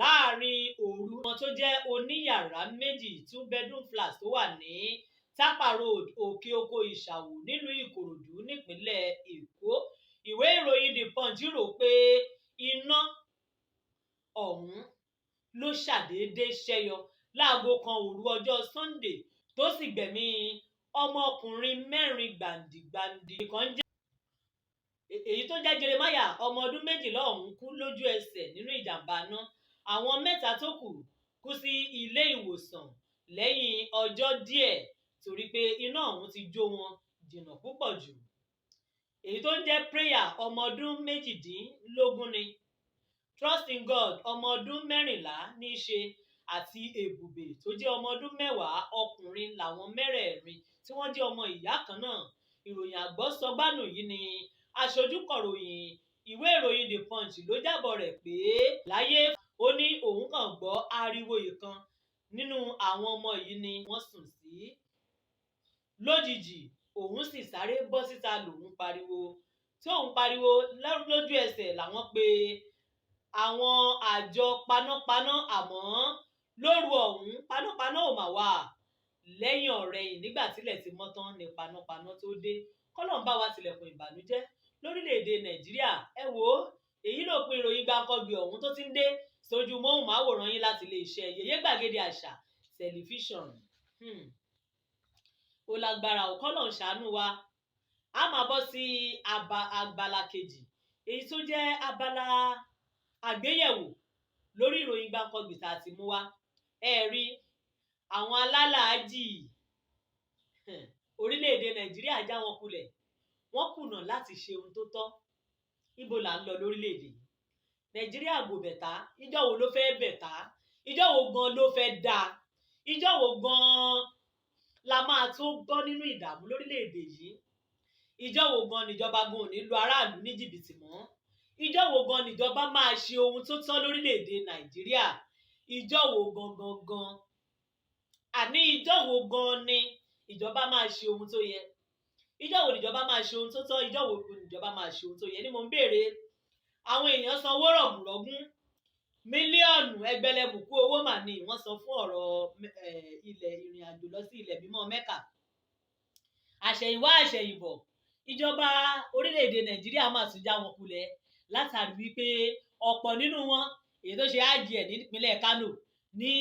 láàrin òru wọn, tó jẹ́ oníyàrá méjì, two bedroom flat, tó wà ní Tapa Road, Òkè Oko Ìṣàwò, nílùú Ìkòròdú, nípínlẹ̀ Èkó. Ìwé ìròyìn The Punch rò pé iná ọ̀hún ló ṣàdédé ṣẹ́yọ láago 1 òru ọjọ́ Sunday, tó sì gbẹ̀mí ọmọkùnrin mẹ́rin gbàǹdìgbàǹdì kan jẹ́. Èyí tó jẹ́ Jeremiah, ọmọ ọdún 12 ọ̀hún, kú lójú ẹsẹ̀ nínú ìjàmbá náà. Àwọn mẹ́ta tó kù kú sí ilé ìwòsàn lẹ́yìn ọjọ́ díẹ̀ torí pé iná ọ̀hún ti jó wọn jìnnà púpọ̀ jù. Èyí tó ń jẹ́ Prayer, ọmọ ọdún 18 ni, Trust in God, ọmọ ọdún 14 ní í ṣe, àti Èbùbè tó jẹ́ ọmọ ọdún 10 ọkùnrin làwọn mẹ́rẹ̀ẹ̀rin tí wọ́n jẹ́ ọmọ ìyá kan náà. Ìròyìn àgbọ́sọgbánù yìí ni aṣojú kọ̀ròyìn ìwé ìròyìn The Punch ló jábọ̀ rẹ̀ pé láyé. Ó ní òun kàn gbọ́ ariwo ìkan nínú àwọn ọmọ yìí ni wọ́n sùn sí lójijì, òun sì sáré bọ́ síta lòun pariwo. Tí òun pariwo, lójú ẹsẹ̀ làwọn pe àwọn àjọ panápaná. Àmọ́ lóru ọ̀hún, panápaná ò mà wà. Lẹ́yìn ọ̀rẹyìn, nígbà tílẹ̀ ti mọ́ tán ní panápaná tó dé. Kọ́lọ́n bá wa tilẹ̀kùn ìbànújẹ́ lórílẹ̀‐èdè Nàìjíríà. Ẹ wò ó, èyí ló pin ìròyìn gbàǹkangbì ọ̀hún tó ti ń dé sójú móhùnmáwòrán yín láti iléeṣẹ́ Yèyé Gbàgede Àṣà Tẹlifíṣọ̀n. Ó lágbára ò, kọ́lọ́n ṣàánú wa. A máa bọ́ sí abala kejì, èyí tó jẹ́ abala àgbéyẹ̀wò lórí ìròyìn gbàǹkangbì tá a ti mú wá. Ẹ rí àwọn alálàájì orílẹ̀-èdè Nàìjíríà já wọn kulẹ̀, wọ́n kùnà láti ṣe ohun tó tọ́. Ibo là ń lọ lórílẹ̀-èdè yìí? Nàìjíríà go better. Ìjọ́ wo ló fẹ́ better? Ìjọ́ wo gan ló fẹ́ dáa? Ìjọ́ wo gan la máa tó bọ́ nínú ìdààmú lórílẹ̀-èdè yìí? Ìjọ́ wo gan níjọba gan ò ní lu aráàlú ní jìbìtì mọ́? Ìjọ́ wo gan níjọba máa ṣe ohun tó tọ́ lórílẹ̀-èdè Nàìjíríà? Ìjọ́ wo gangan gan àní, ìjọ́ wo gan ni ìjọba máa ṣe ohun tó yẹ? Ìjọ́ wo níjọba máa ṣe ohun tó tọ́? Ìjọ́ wo níjọba máa ṣe ohun tó yẹ ni mò ń béèrè. Àwọn èèyàn sanwó rọ̀gùnrọ̀gùn, mílíọ̀nù ẹgbẹ̀lẹ́mùkú owó mà ní wọ́n san fún ọ̀rọ̀ ilẹ̀ ìrìn àjò lọ sí ilẹ̀ mímọ́ Mẹ́kà. Àṣẹ̀yìnwá àṣẹ̀yìnbọ̀, ìjọba orílẹ̀-èdè Nàìjíríà máa tún já wọn kulẹ̀ látàrí wípé ọ̀pọ̀ nínú wọn, èyí tó ṣe hajj ẹ̀ nípínlẹ̀ Kano ní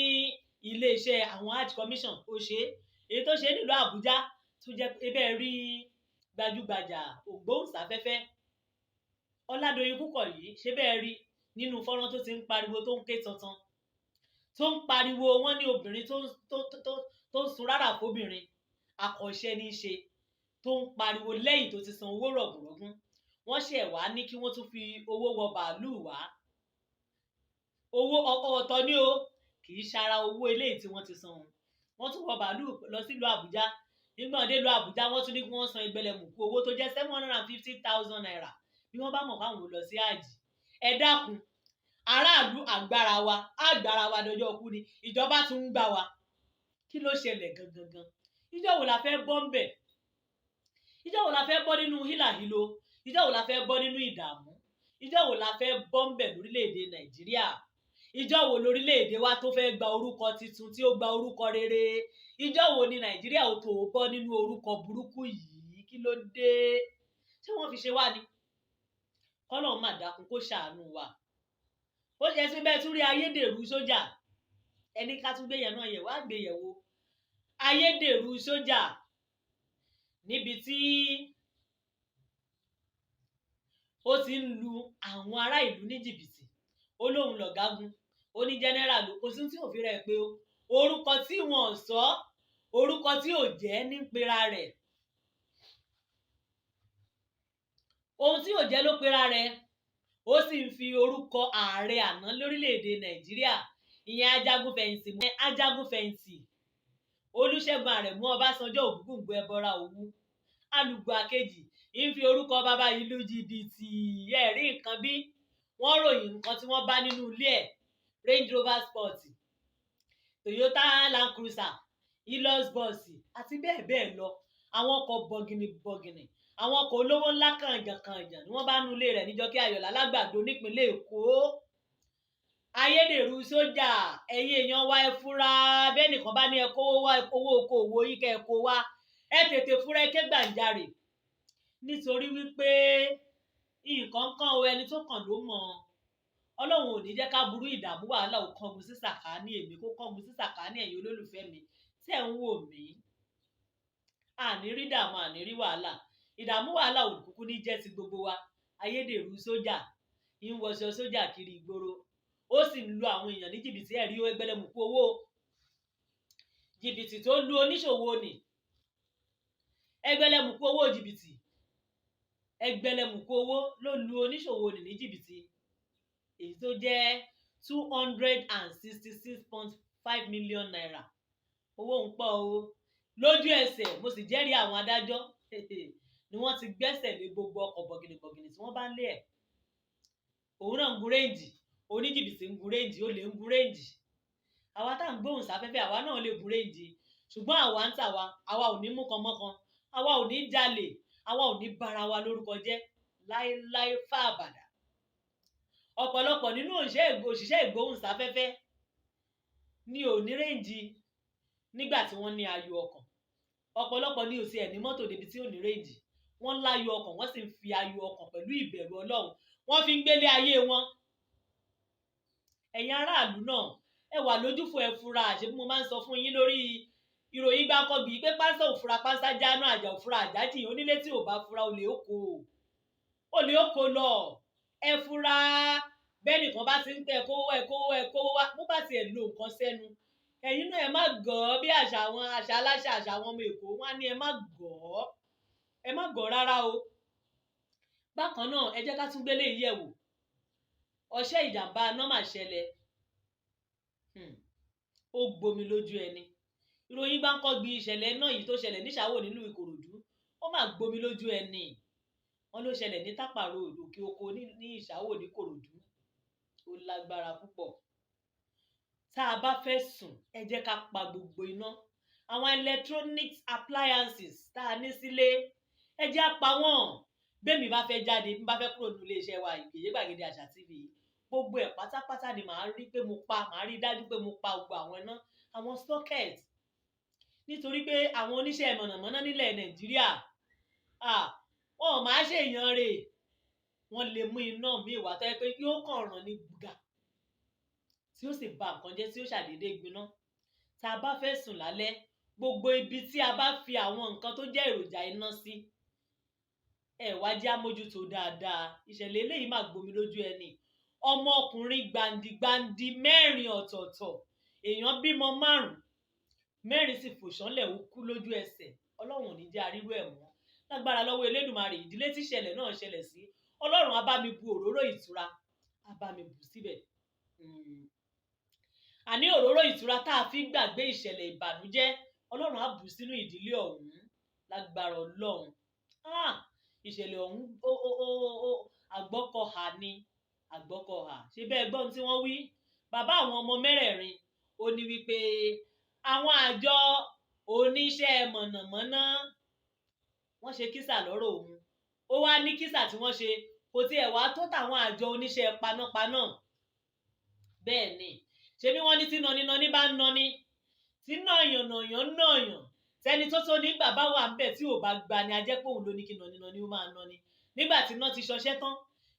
iléeṣẹ́ àwọn Hajj Commission, ó ṣe é, èyí tó ṣe é nílùú Àbújá, tó jẹ́ ebe rí gbajúgbajà ògbóhùnsáfẹ́fẹ́ Ọládọ̀yìn Kúkọ̀yí ṣe bẹ́ẹ̀ rí nínú fọ́nrán tó ti ń pariwo, tó ń ké tantan, tó ń pariwo. Wọ́n ní obìnrin tó ń sun rárá fóbìnrin akọ̀ṣẹ́ ní í ṣe, tó ń pariwo lẹ́yìn tó ti san owó rọ̀gùnrọ̀gùn. Wọ́n ṣẹ̀ wá ní kí wọ́n tún fi owó wọ bàálù wá. Owó ọ̀tọ̀ ni o, kì í ṣara owó eléyìí tí wọ́n ti san. Wọ́n tún wọ bàálù lọ sílùú Àbújá. Nígbà dé ìlú Àbújá, wọ́n tún ní kí wọ́n san ẹgbẹ̀lẹ̀mùkú owó tó jẹ́ ₦750,000 bí wọ́n bá mọ̀ fáwọn ò lọ sí àjì. Ẹ dákun, aráàlú, àgbára wa àgbára wa dọjọ́ kú ni ìjọba tún ń gbà wá. Kí ló ṣẹlẹ̀ gangan gan? Ìjọ́ wo la fẹ́ bọ́ ń bẹ̀? Ìjọ́ wo la fẹ́ bọ́ nínú hílàhílo? Ìjọ́ wo la fẹ́ bọ́ nínú ìdààmú? Ìjọ́ wo la fẹ́ bọ́ ń bẹ̀ lórílẹ̀‐èdè Nàìjíríà? Ìjọ́ wo lórílẹ̀‐èdè wa tó fẹ́ gba orúkọ tuntun, tí ó gba orúkọ rere? Ìjọ́ wo ni Nàìjíríà ò tó bọ́ nínú orúkọ burúkú yìí? Kí ló dé? Ṣé wọ́n fi ṣe wá ni? Kọ́lọ́run má dákun kó ṣàánú wa. Ó ṣe sí bẹ́ẹ̀ tún rí ayédèrú sójà. Ẹni ká tún gbé yẹn náà yẹ̀ wá gbé yẹ̀ wò. Ayédèrú sójà níbi tí ó ti ń lu àwọn ará ìlú ní jìbìtì. Ó lóun lọ̀gágun, ó ní general ló, kò sí tí òfin rẹ̀ pé o orúkọ tí wọ́n sọ. Orúkọ tí ò jẹ́ ní pera rẹ̀, ohun tí ò jẹ́ ló pera rẹ̀. Ó sì ń fi orúkọ ààrẹ àná lórílẹ̀‐èdè Nàìjíríà, ìyẹn ajagunfẹ̀yìntì Olúṣẹ́gun Àrẹ̀mú Ọbásanjọ́, Ògúngúngbò ẹbọra Òwu alùgbò àkejì, ń fi orúkọ bàbá yìí lu jìbìtì. Ẹ̀rí nǹkan bí wọ́n ròyìn nǹkan tí wọ́n bá nínú ilé ẹ̀: Range Rover Sport, Toyota Land Cruiser, Hilux bus àti bẹ́ẹ̀ bẹ́ẹ̀ lọ. Àwọn ọkọ̀ bọ̀gìnì bọ̀gìnì, àwọn ọkọ̀ olówó ńlá kànjànkànjàn ni wọ́n bá nu ilé rẹ̀ níjọ́kẹ́ Ayọ̀lá Lágbàdo nípínlẹ̀ Èkó. Ayédèrú sójà, ẹ̀yin èèyàn wa, ẹ fura. Bẹ́ẹ̀ nìkan bá ní ẹ kówó wá, owó okòòwò yín kẹ́ ẹ kó wá, ẹ tètè fura, ẹ ké gbàǹjarè, nítorí wípé nǹkan kan o, ẹni tó kàn ló mọ̀. Ọlọ́run ò ní jẹ́ ká burú, ìdààmú, wàhálà ò kángun sí sàkáání èmi, kó kángun sí sàkáání ẹ̀yin olólùfẹ́ mi tẹ́ ń wò mí. Àní rí dààmú, àní rí wàhálà, ìdààmú wàhálà ò kúkú ní jẹ́ ti gbogbo wa. Ayédèrú sójà ń wọṣọ sójà kiri ìgboro, ó sì ń lu àwọn èèyàn ní jìbìtì. Ẹ̀rí ẹgbẹ̀lẹ́mùkú owó jìbìtì tó lu oníṣòwò nì, ẹgbẹ̀lẹ́mùkú owó jìbìtì, ẹgbẹ̀lẹ́mùkú owó ló lu oníṣòwò nì ní jìbìtì, èyí tó jẹ́ ₦266.5 million. Owó ń pọ̀ o. Lójú ẹsẹ̀, mo sì jẹ́rìí àwọn adájọ́ ni wọ́n ti gbẹ́sẹ̀ lé gbogbo ọkọ̀ bọ̀gìnìbọ̀gìnì tí wọ́n bá ń lé ẹ̀. Òun náà ń gun Range, oníjìbìtì ń gun Range, olè ń gun Range. Àwa tá à ń gbóhùn sáfẹ́fẹ́, àwa náà lè gun Range, ṣùgbọ́n àwa ń tà wá, àwa ò ní mú kan mọ́kan, àwa ò ní jalè, àwa ò ní bára wa lórúkọ jẹ́ láéláé fáàbàdà. Ọ̀pọ̀lọpọ̀ nínú òṣìṣẹ́ ìgbóhùnsáfẹ́fẹ́ ní ò ní Range nígbà tí wọ́n ní ayọ̀ ọkàn. Ọ̀pọ̀lọpọ̀ ní ò tiẹ̀ ní mọ́tò débi tí ò ní Range. Wọ́n láyọ̀ ọkàn, wọ́n sì ń fi ayọ̀ ọkàn pẹ̀lú ìbẹ̀rù Ọlọ́run, wọ́n fi ń gbélé ayé wọn. Ẹ̀yin aráàlú náà, ẹ wà lójúfò, ẹ fura. Àṣẹ bí mo máa ń sọ fún yín lórí ìròyìn Gbáǹkọ́gbì pé pánsá ò fura, pánsá jáná; àjà ò fura, àjájì. Onílé tí ò bá fura, olè ó kó, olè ó kó lọ. Ẹ fura. Bẹ́ẹ̀ nìkan bá ti ń pẹ́ kówó, ẹ kówó, ẹ kówó wá, bó bá tiẹ̀ lo nǹkan sẹ́nu, ẹ̀yin náà ẹ má gọ̀ ọ́. Bí àṣà àwọn àṣà aláṣà, àṣà àwọn ọmọ Èkó, wọ́n á ní ẹ má gọ̀ ọ́, ẹ má gọ̀ rárá o. Bákan náà, ẹ jẹ́ ká tún gbélé yẹ̀ wò. Ọṣẹ́ ìjàmbá iná mà ṣẹlẹ̀, ó gbomi lójú ẹni. Ìròyìn Gbáǹkọ́gbì, ìṣẹ̀lẹ̀ náà yìí tó ṣẹlẹ̀ níṣàwò nílùú Ìkòròdú, ó mà gbomi lójú ẹni. Wọ́n ló ṣẹlẹ̀ ní Tápà Road, Òkè Oko ní Ìṣàwò ní Ìkòròdú. Ó lágbára púpọ̀. Tá a bá fẹ́ sùn, ẹ jẹ́ ká pa gbogbo iná, àwọn electronic appliances tá a ní sílé, ẹ jẹ́ á pa wọ́n. Bẹ́ẹ̀mi bá fẹ́ jáde, bí bá fẹ́ kúrò nínú iléeṣẹ́ wa Ìgbèyé Gbàgede Àṣà TV, gbogbo ẹ̀ pátápátá ni màá rí pé mo pa, màá rí dájú pé mo pa gbogbo àwọn iná, àwọn socket, nítorí pé àwọn oníṣẹ́ mọ̀nàmọ́ná nílẹ̀ Nàìjíríà, wọn ò máa ṣèyàn rè. Wọ́n lè mú iná míì wá tó yẹ pé yóò kàn ràn ní gbùgà, tí ó sì ba nǹkan jẹ́, tí ó ṣàdédé gbiná. Tá a bá fẹ́ sùn lálẹ́, gbogbo ibi tí a bá fi àwọn nǹkan tó jẹ́ èròjà iná sí, ẹ wá jẹ́ àmójútó dáadáa. Ìṣẹ̀lẹ̀ eléyìí máa gbomi lójú ẹni. Ọmọkùnrin gbàǹdìgbàǹdì mẹ́rin ọ̀tọ̀ọ̀tọ̀, èèyàn bímọ márùn-ún, mẹ́rin sì fò ṣánlẹ̀, ó kú lójú ẹsẹ̀. Ọlọ́run ò ní jẹ́ arírú ẹ̀ mọ́ lágbára lọ́wọ́ Elédùmarè. Ìdílé tí ìṣẹ̀lẹ̀ náà ṣẹlẹ̀ sí, Ọlọ́run á bá mi bu òróró ìtura, á bá mi bù síbẹ̀. Àní òróró ìtura tá a fi gbàgbé ìṣẹ̀lẹ̀ ìbànújẹ́, Ọlọ́run á bù sínú ìdílé ọ̀hún lágbára Ọlọ́run. Ìṣẹ̀lẹ̀ ọ̀hún ó ó ó ó àgbọ́kọ̀hà ni, àgbọ́kọ̀hà. Ṣé bẹ́ẹ̀ gbọ́n tí wọ́n wí? Bàbá àwọn ọmọ mẹ́rẹ̀ẹ̀rin, ó ní wípé àwọn àjọ oníṣẹ́ mọ̀nàmọ́ná, wọ́n ṣe kísà lọ́rọ̀ òun. Ó wá ní kísà tí wọ́n ṣe kò tiẹ̀ wá tó tàwọn àjọ oníṣẹ́ panápaná. Bẹ́ẹ̀ ni, ṣebí wọ́n ní tí nọninọni bá ń nọni, tí nàyànnàyàn nàyàn, tẹni tó tó nígbà bá wà ń bẹ̀ tí ò bá gba ni, a jẹ́ pé òun ló ní kí nọninọni ó máa nọni. Nígbà tí iná ti ṣọṣẹ́ tán,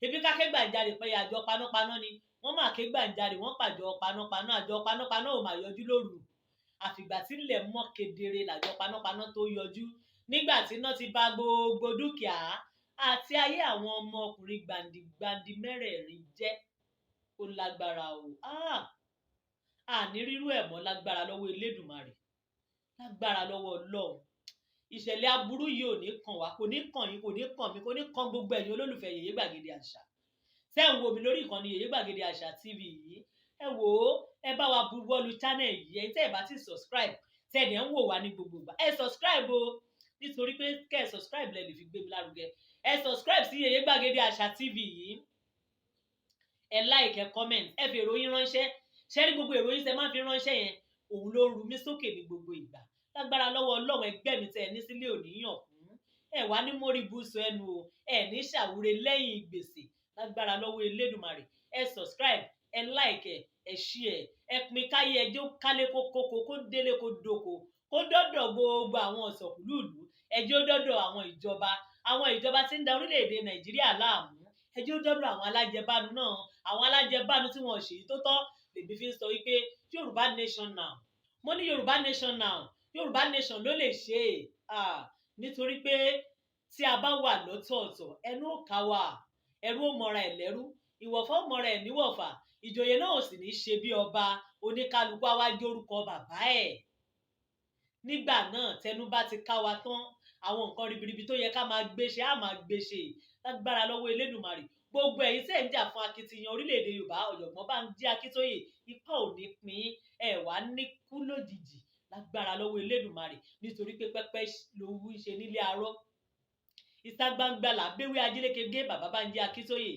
ebi ká ké gbàjarè pé àjọ panápaná ni wọ́n máa ké gbàjarè, wọ́n pàjọ panápaná. Àjọ panápaná ò máa yọjú lóru, àfìgbà tí ilẹ̀ mọ́ kedere làjọ panápaná tó yọjú, nígbà tí iná ti bà gbogbo dúkìá àti ayé àwọn ọmọkùnrin gbàǹdìgbàǹdì mẹ́rẹ̀ẹ̀rin jẹ́. Ó lágbára o. Àní rírú ẹ̀ mọ́ lágbára lọ́wọ́ Elédùmarè, Lágbára lọ́wọ́ Ọlọ́run, ìṣẹ̀lẹ̀ aburú yìí ò ní kàn wá, kò ní kàn yín, kò ní kàn mí, kò ní kàn gbogbo ẹ̀yin olólùfẹ́ Yèyé Gbàgede Àṣà tẹ́ ń wo mi lórí ìkànnì Yèyé Gbàgede Àṣà TV yìí. Ẹ wò ó, ẹ bá wa buwọ́lu channel yìí. Ẹ̀yin tẹ́ ẹ bá ti subscribe, tẹ́ ẹ dẹ̀ ń wò wá ní gbogbo ìgbà, ẹ subscribe o, nítorí pé kẹ́ ẹ subscribe lẹ lè fi gbé mi lárugẹ. Ẹ subscribe sí Yèyé Gbàgede Àṣà TV yìí, ẹ like, ẹ comment, ẹ fi èrò yín ránṣẹ́. Ṣé rí gbogbo èrò yín tẹ́ máa ń fi ránṣẹ́ yẹn, òun ló ń ru mí sókè ní gbogbo ìgbà. Lágbára lọ́wọ́ Ọlọ́run, ẹgbẹ́ mi tẹ́ ẹ ní sílé ò ní yàn kún, ẹ wá ní mórí búṣọ ẹnu o, ẹ ní ṣàwúre lẹ́yìn gbèsè lágbára lọ́wọ́ Elédùmarè. Ẹ subscribe, ẹ like, ẹ share, ẹ pín káyé, ẹjọ́ kálé kó kókó, kó délé, kó dóko, kó dọ́dọ̀ gbogbo àwọn ọ̀sọ̀kùlùlù, ẹjọ́ dọ́dọ̀ àwọn ìjọba, àwọn ìjọba tí ń da orílẹ̀-èdè Nàìjíríà láàmú, ẹjọ́ dọ́dọ̀ àwọn alájẹbánu náà, àwọn alájẹbánu tí wọn ò ṣèyí tó tọ́. Lèmi fi ń sọ wípé Yorùbá nation now. Mo ní Yorùbá nation now. Yorùbá nation ló lè ṣe é, nítorí pé tí a bá wà lọ́tọ̀ọ̀tọ̀, ẹnu ò ká wa, ẹrú ò mọra ẹ̀ lẹ́rú, ìwọ̀fà ò mọra ẹ̀ níwọ̀fà, ìjòyè náà ò sì ní í ṣe bí ọba. Oníkálukú á wá jórúkọ bàbá ẹ̀. Nígbà náà, tẹnu bá ti ká wa tán, àwọn nǹkan ribiribi tó yẹ ká máa gbé ṣe, á máa gbé ṣe lágbára lọ́wọ́ Elédùmarè. Gbogbo ẹ̀yin tẹ́ ń jà fún akitiyan orílẹ̀-èdè Yorùbá, ọ̀jọ̀gbọ́n Bánjí Akíntóyè, ipá ò ní pín ẹ wá ní kú lójijì lágbára lọ́wọ́ Elédùmarè, nítorí pé pẹ́pẹ́ lówó ń ṣe nílé arọ́, ìta gbangba làbẹ́wé ajílékege. Bàbá Bánjí Akíntóyè,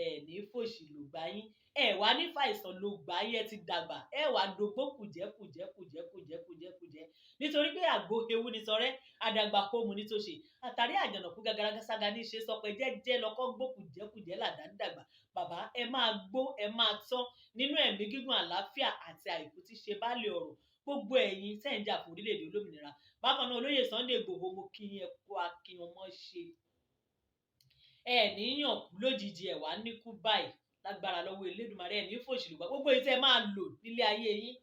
ẹ ní fòṣì lògbà yín, ẹ wá ní fàìsàn lògbà yín. Ẹ ti dàgbà, ẹ wá dògbò kùjẹ́ kùjẹ́ kùjẹ́ kùjẹ́ kùjẹ́ kùjẹ́, nítorí pé àgbo ewu ní tọrẹ àdàgbà kóòmù ní tòṣe àtàrí àjànàkú gàgàrà sága ní í ṣe sọpẹ jẹ́jẹ́ lọkọ gbó kùjẹ́ kùjẹ́ làdá ń dàgbà. Bàbá, ẹ máa gbó, ẹ máa tọ́ nínú ẹ̀mí gígùn, àlàáfíà àti àìkú tí ṣe baálé ọ̀rọ̀. Gbogbo ẹ̀yin tẹ́ ń jà fún orílẹ̀-èdè olómìnira bákan náà, olóyè Sunday Igboho, mo kí yín, ẹ kú akin ọmọ ṣe, ẹ níyàn kú lójijì, ẹ wá níkú báyìí lágbára lọ́wọ́ Elédùmarè. Ẹ ní fòṣì lògbà, gbogbo èyí tẹ́ máa lò nílé ayé yín,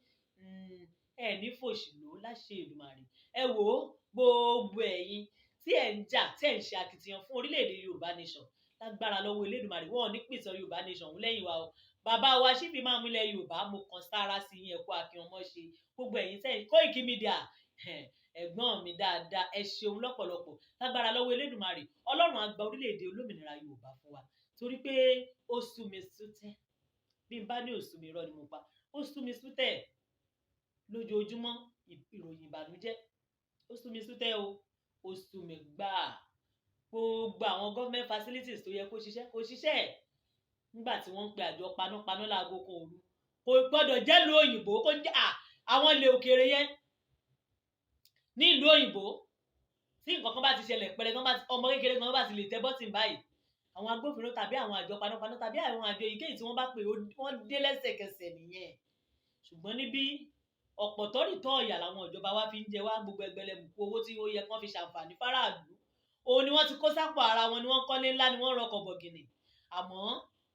ẹ ní fòṣì lò láṣẹ Èdùmàrè. Ẹ wò ó, gbogbo ẹ̀yin tí ẹ ń jà, tí ẹ ń ṣe akitiyan fún orílẹ̀-èdè Yorùbá nation, lágbára lọ́wọ́ Elédùmarè, wọn ò ní pìtàn Yorùbá nation òun lẹ́yìn wa o. Bàbá wa síbi máa mú ilẹ̀ Yorùbá, mo kàn sára sí yín, ẹ kú akin ọmọ ṣe. Gbogbo ẹ̀yin tẹ́ Koiki Media, ẹ̀gbọ́n mi dáadáa, ẹ ṣeun lọ́pọ̀lọpọ̀. Lágbára lọ́wọ́ Elédùmarè, Ọlọ́run á gba orílẹ̀-èdè olómìnira Yorùbá fún wa, torí pé ó sú mi sútẹ́. Bí n bá ní ó sú mi, irọ́ ni mo pa. Ó sú mi sútẹ́ lójoojúmọ́, ìròyìn ìbànújẹ́, ó sú mi sútẹ́ o, ó sú mi gbáà. Gbogbo àwọn government facilities tó yẹ kó ṣiṣẹ́ kó ṣiṣẹ́ nígbà tí wọ́n ń pe àjọ panápaná láago 1 òru, kò gbọ́dọ̀ jẹ́ ìlú òyìnbó, kó jẹ́ àwọn ilẹ̀ òkèèrè yẹn. Ní ìlú òyìnbó, tí nǹkan kan bá ti ṣẹlẹ̀ pẹ̀lẹ́, ọmọ kékeré kan bá ti lè tẹ button báyìí, àwọn agbófinró tàbí àwọn àjọ panápaná tàbí àwọn àjọ èyíkéyìí tí wọ́n bá pè, wọ́n dé lẹ́sẹ̀kẹsẹ̀ nìyẹn. Ṣùgbọ́n níbí, ọ̀pọ̀ tọ́rìtọ́ ọ̀yà làwọn ìjọba wa fi ń jẹ wá. Gbogbo ẹgbẹ̀lẹ̀mùkú owó tí ó yẹ kán fi ṣàǹfààní fáráàlú, òun ni wọ́n ti kó sápò ara wọn, ni wọ́n kọ́lé ńlá, ni wọ́n rọkọ̀ bọ̀gìnì. Àmọ́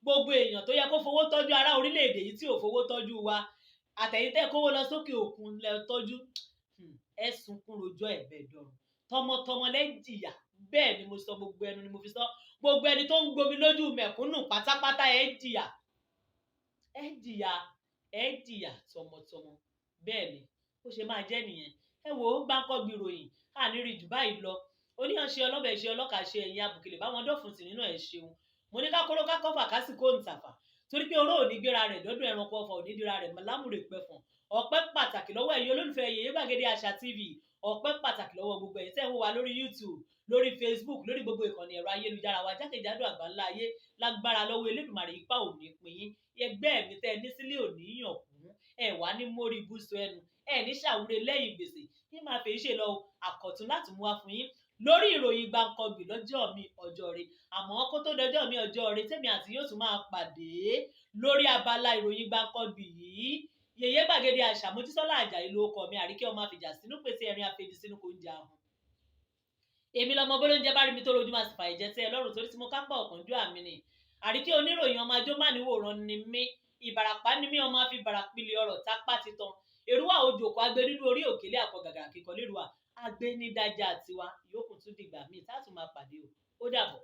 gbogbo èèyàn tó yẹ kó fowó tọ́jú ará orílẹ̀-èdè yìí tí ò fowó tọ́jú wa, àtẹ̀yìntẹ́ kówó lọ sókè òkun lẹ tọ́jú, ẹ sunkún rojọ́ ẹ̀ bẹ́ẹ̀ dọ̀rùn tọmọtọmọ lẹ́jìyà. Bẹ́ẹ̀ ni mo sọ, gbogbo ẹnu ni mo fi sọ. Gbogbo ẹni tó ń gbomi lójú mẹ̀kúnnù pátápátá, ẹ jìyà, ẹ jìyà, ẹ jìyà tọmọtọmọ. Bẹ́ẹ̀ ni ó ṣe máa jẹ́ nìyẹn. Ẹ wò ó, gbáǹkọ́gbì ròyìn àníri jù báyìí lọ. Oníyàn ṣe, ọlọ́bẹ̀ ṣe, ọlọ́kà ṣe, ẹ̀yìn abùkìlẹ̀ báwọn dọ̀fun tì nínú ẹ̀ ṣeun. Mo ní kákóró kákọ́fà kásìkò ń tàfà, torí pé oró ò ní gbéra rẹ̀ dọ́dún ẹranko, ọfà ò ní dira rẹ̀ lámùrè pẹ̀fọ̀n. Ọpẹ́ pàtàkì lọ́wọ́ ẹ̀yin olólùfẹ́ Yèyé Gbàgede Àṣà TV. Ọpẹ́ pàtàkì lọ́wọ́ gbogbo ẹ̀yin tẹ́ ń wò wá lórí YouTube, lórí Facebook, lórí gbogbo ìkànnì ẹ̀rọ ayélujára wa jákèjádò àgbáńlá ayé. Lágbára lọ́wọ́ Elédùmarè, ipá ò ní pín yín. Ẹgbẹ́ mi tẹ́ ẹ ní sílé ò ní yàn kún, ẹ wá ní mórí ibùsùn ẹnu, ẹ ní ṣàwúre lẹ́yìn gbèsè. Yín máa fèyí ṣe lọ àkọ̀tún láti mú wá fún yín lórí ìròyìn Gbankangbì lọ́jọ́ mi ọjọ́ rẹ̀. Àmọ́ kó tó dọjọ́ mi ọjọ́ rẹ̀, tèmi àti yóò tún máa pàdé lórí abala ìròyìn Gbankangbì yìí. Yèyé Gbàgede Àṣà, Mojísọ́lá Àjàyí ló kọ mi. Àríkẹ́ ọmọ àfìjà sínú pèsè ẹ̀rín àfẹ́dí sínú kò ń jà ahùn. Èmi lọmọ bólóúnjẹ bá rí mi tó rojú máa sì fàyè jẹ tẹ́ ẹ lọ́rùn, torí tí mo kápá ọ̀kánjú àmì ni. Àríkẹ́ oníròyìn ọmọ ajó má níwòran ni mí. Ìbàràpá ni mí, ọmọ àfi bàràpìlì ọ̀rọ̀ tápá titan èrúwà òjòkó agbẹnudú orí òkèlè àkọgàgà kíkọ lérúwà agbẹnidájà tiwa. Yòókù tún dìgbà míì tá a tún máa pàdé o. Ó dàbọ̀.